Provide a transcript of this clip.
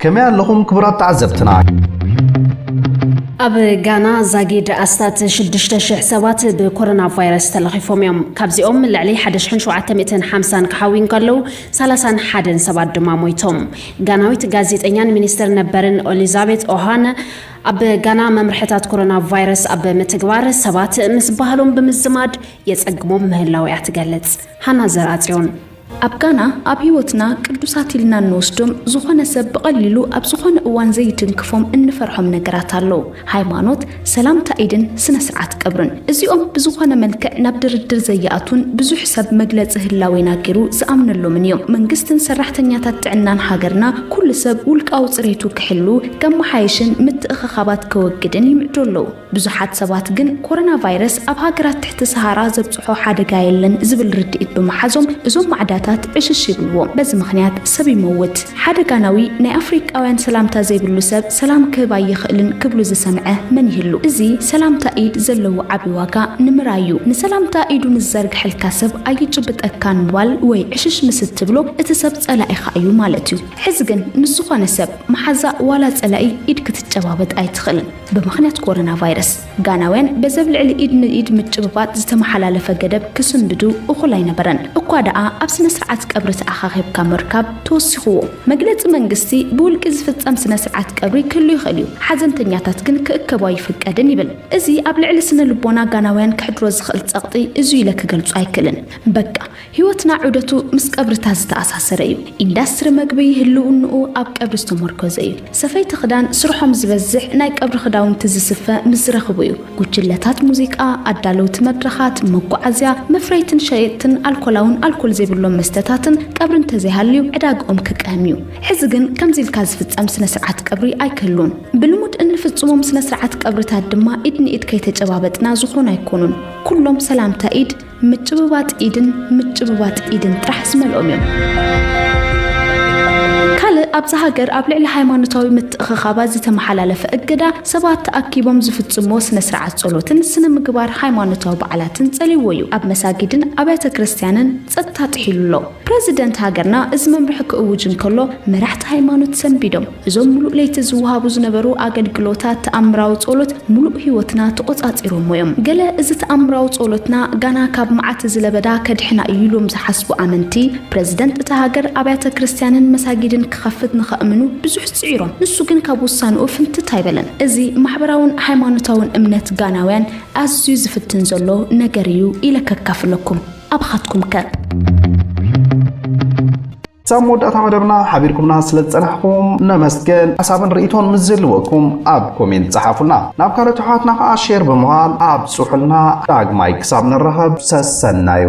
ከመይ ኣለኹም ክቡራት ተዓዘብትና? ኣብ ጋና ዛጊድ ኣስታት ሽዱሽተ ሽሕ ሰባት ብኮሮና ቫይረስ ተለኺፎም እዮም። ካብዚኦም ልዕሊ ሓደ ሽሕን ሸውዓተ ሚእትን ሓምሳን ክሓውዩ እንከለዉ፣ ሰላሳን ሓደን ሰባት ድማ ሞይቶም። ጋናዊት ጋዜጠኛን ሚኒስትር ነበርን ኦሊዛቤት ኦሃን ኣብ ጋና መምርሕታት ኮሮና ቫይረስ ኣብ ምትግባር ሰባት ምስ ባህሎም ብምዝማድ የጸግሞም ምህላው እያ ትገልጽ። ሃና ዘርኣጽዮን። ኣብ ጋና ኣብ ህይወትና ቅዱሳት ኢልና እንወስዶም ዝኾነ ሰብ ብቐሊሉ ኣብ ዝኾነ እዋን ዘይትንክፎም እንፈርሖም ነገራት ኣለዉ። ሃይማኖት፣ ሰላምታ ኢድን ስነ ስርዓት ቀብርን። እዚኦም ብዝኾነ መልክዕ ናብ ድርድር ዘይኣቱን ብዙሕ ሰብ መግለጺ ህላዌና ገይሩ ዝኣምነሎምን እዮም። መንግስትን ሰራሕተኛታት ጥዕናን ሃገርና ኩሉ ሰብ ውልቃዊ ጽሬቱ ክሕሉ፣ ከመሓየሽን ምትእኽኻባት ከወግድን ይምዕዱ ኣለዉ። ብዙሓት ሰባት ግን ኮሮና ቫይረስ ኣብ ሃገራት ትሕቲ ሰሃራ ዘብጽሖ ሓደጋ የለን ዝብል ርድኢት ብምሓዞም እዞም ማዕዳታት ዕሽሽ ይብልዎም። በዚ ምኽንያት ሰብ ይመውት። ሓደ ጋናዊ ናይ ኣፍሪቃውያን ሰላምታ ዘይብሉ ሰብ ሰላም ክህብ ኣይኽእልን ክብሉ ዝሰምዐ መን ይህሉ? እዚ ሰላምታ ኢድ ዘለዎ ዓቢ ዋጋ ንምርኣይ እዩ። ንሰላምታ ኢዱ ንዘርግሐልካ ሰብ ኣይጭብጠካን ምባል ወይ ዕሽሽ ምስ እትብሎ እቲ ሰብ ጸላኢኻ እዩ ማለት እዩ። ሕዚ ግን ምስ ዝኾነ ሰብ መሓዛ ዋላ ጸላኢ ኢድ ክትጨባበጥ ኣይትኽእልን። ብምኽንያት ኮሮና ቫይረስ ጋናውያን በዚ ኣብ ልዕሊ ኢድ ንኢድ ምጭብባጥ ዝተመሓላለፈ ገደብ ክስንድዱ እኹል ኣይነበረን። እኳ ደኣ ኣብ ስነ ስርዓት ቀብሪ ተኣኻኺብካ ምርካብ ተወሲኽዎ። መግለጺ መንግስቲ ብውልቂ ዝፍጸም ስነ ስርዓት ቀብሪ ክህሉ ይኽእል እዩ፣ ሓዘንተኛታት ግን ክእከቡ ኣይፍቀድን ይብል። እዚ ኣብ ልዕሊ ስነ ልቦና ጋናውያን ከሕድሮ ዝኽእል ጸቕጢ እዚ ኢለ ክገልጾ ኣይክእልን። በቃ ህይወትና ዑደቱ ምስ ቀብርታት ዝተኣሳሰረ እዩ። ኢንዳስትሪ መግቢ ህልውንኡ ኣብ ቀብሪ ዝተመርኮዘ እዩ። ሰፈይቲ ክዳን ስርሖም ዝበዝሕ ናይ ቀብሪ ክዳውንቲ ዝስፈ ምስ ዝረኽቡ እዩ። ጉጅለታት ሙዚቃ፣ ኣዳለውቲ መድረኻት፣ መጓዓዝያ፣ መፍረይትን ሸየጥትን ኣልኮላውን ኣልኮል ዘይብሎም መስተታትን ቀብሪ እንተዘይሃልዩ ዕዳግኦም ክቀህም እዩ። ሕዚ ግን ከምዚ ኢልካ ዝፍጸም ስነ ስርዓት ቀብሪ ኣይክህሉን። ብልሙድ እንፍጽሞም ስነ ስርዓት ቀብርታት ድማ ኢድ ንኢድ ከይተጨባበጥና ዝኾኑ ኣይኮኑን። ኩሎም ሰላምታ ኢድ ምጭብባጥ ኢድን ምጭብባጥ ኢድን ጥራሕ ዝመልኦም እዮም። ካልእ ኣብዛ ሃገር ኣብ ልዕሊ ሃይማኖታዊ ምትእኽኻባት ዝተመሓላለፈ እገዳ ሰባት ተኣኪቦም ዝፍጽምዎ ስነ ስርዓት ጸሎትን ስነ ምግባር ሃይማኖታዊ በዓላትን ጸሊዎ እዩ። ኣብ መሳጊድን ኣብያተ ክርስቲያንን ጸጥታ ጥሒሉ ኣሎ። ፕረዚደንት ሃገርና እዚ መምርሒ ክእውጅ እንከሎ መራሕቲ ሃይማኖት ሰንቢዶም። እዞም ሙሉእ ለይቲ ዝወሃቡ ዝነበሩ ኣገልግሎታት ተኣምራዊ ጸሎት ሙሉእ ህይወትና ተቖጻጺሮሞ እዮም። ገለ እዚ ተኣምራዊ ጸሎትና ጋና ካብ መዓት እዚ ለበዳ ከድሕና እዩ ኢሎም ዝሓስቡ ኣመንቲ፣ ፕረዚደንት እታ ሃገር ኣብያተ ክርስቲያንን መሳጊድን ክኸፍት ንኸእምኑ ብዙሕ ጽዒሮም። ንሱ ግን ካብ ውሳንኡ ፍንትት ኣይበለን። እዚ ማሕበራውን ሃይማኖታውን እምነት ጋናውያን ኣዝዩ ዝፍትን ዘሎ ነገር እዩ ኢለ ከካፍለኩም። ኣባኻትኩም ከ? ሳብ መወዳእታ መደብና ሓቢርኩምና ስለ ዝጸናሕኩም ነመስገን። ሓሳብን ርእይቶን ምስ ዝህልወኩም ኣብ ኮሜንት ጸሓፉልና። ናብ ካልኦት ኣሕዋትና ከኣ ሼር ብምባል ኣብጽሑልና። ዳግማይ ክሳብ ንራኸብ ሰሰናዩ።